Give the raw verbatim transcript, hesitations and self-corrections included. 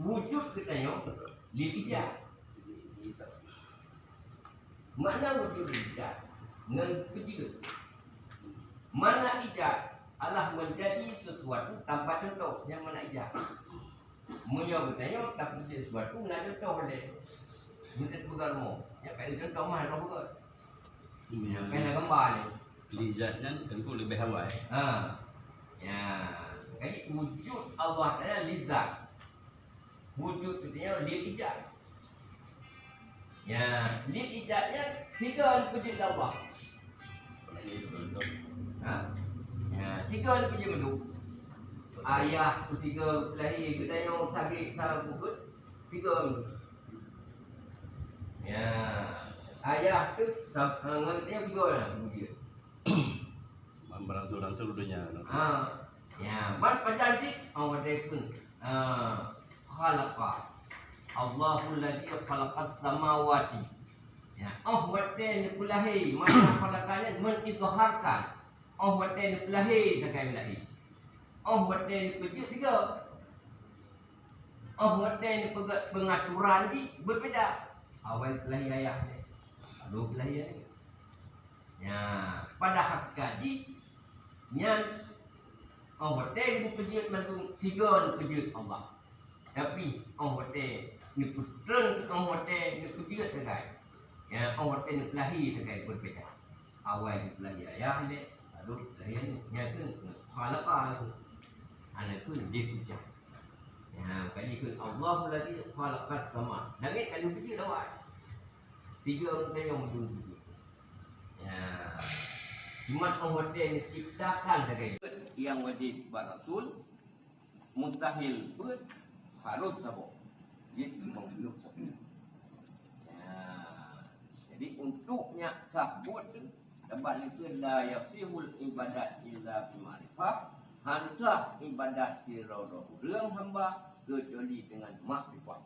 Wujud geutanyoe lil ijad. Makna wujud lil ijad ngon peujeuet. Makna ijad adalah menjadi sesuatu tanpa contoh, nyan makna ijad. Meunyoe geutanyoe tapeujeuet sesuatu na contoh lé. Meuteupeugot rumoh, nyan ka contoh mah roh beugöt. Nyan ka na gamba lé. Lil ijad nyan teungku leubeh awai. Ha. Ya. Jadi wujud Allah Taala lil ijad. Wujud geutanyoe lil ijad. Ya, lil ijad nyan sigoe neupeujeuet lé Allah. Ha? Ya, sigoe neupeujeuet mandum. Ayah peusigoe lahé geutanyoe sabe salah peubuet, sigoe mandum. Ya, ayah tu sa-, ngon geutanyoe sigoe lah peujeuet. Berangsur-angsur donya. Ha. Ya, ban pajan cit, oh, watèe kheun. Ha. Khalaqa. Allahul ladzi khalaqas samawati. Ya, oh watèe neupeulahé, makna khalaqa nyan mengizharkan. Oh watèe neupeulahé sagai meulahé. Oh watèe neupeujeuet sigoe. Oh watèe neupeugöt pengaturan jih beubeda. Awai peulahé ayah nyan. Lalu peulahé ayah nyan. Ya, pada hakikat jih nyan, oh watèe neupeujeuet mandum sigoe neupeujeuet Allah. Tapi oh watèe neupeutreun, oh watèe neupeujeuet sagai. Ya, oh watèe neupeulahé sagai beubeda. Awai neupeulahé ayah lé, lalu peulahé nyan keuh khalaqa lagu. Aneuk keuh dia pecah. Ya, kali kheun Allahul ladzi khalaqas sama. Langét ka lheueh beujeuet awai. Tiga orang yang beujeuet. Ya. Cuma Allah Taala menciptakan sagai. Yang wajib bak Rasul, mustahil pun harus saboh. Jadi, memang belum saboh. Ya. Jadi, untuk nyak sah buat tu, Sabab itu la yasihul ibadat illa bi ma'rifah, han sah ibadat sidroe-droe ureueng hamba kecuali dengan makrifah.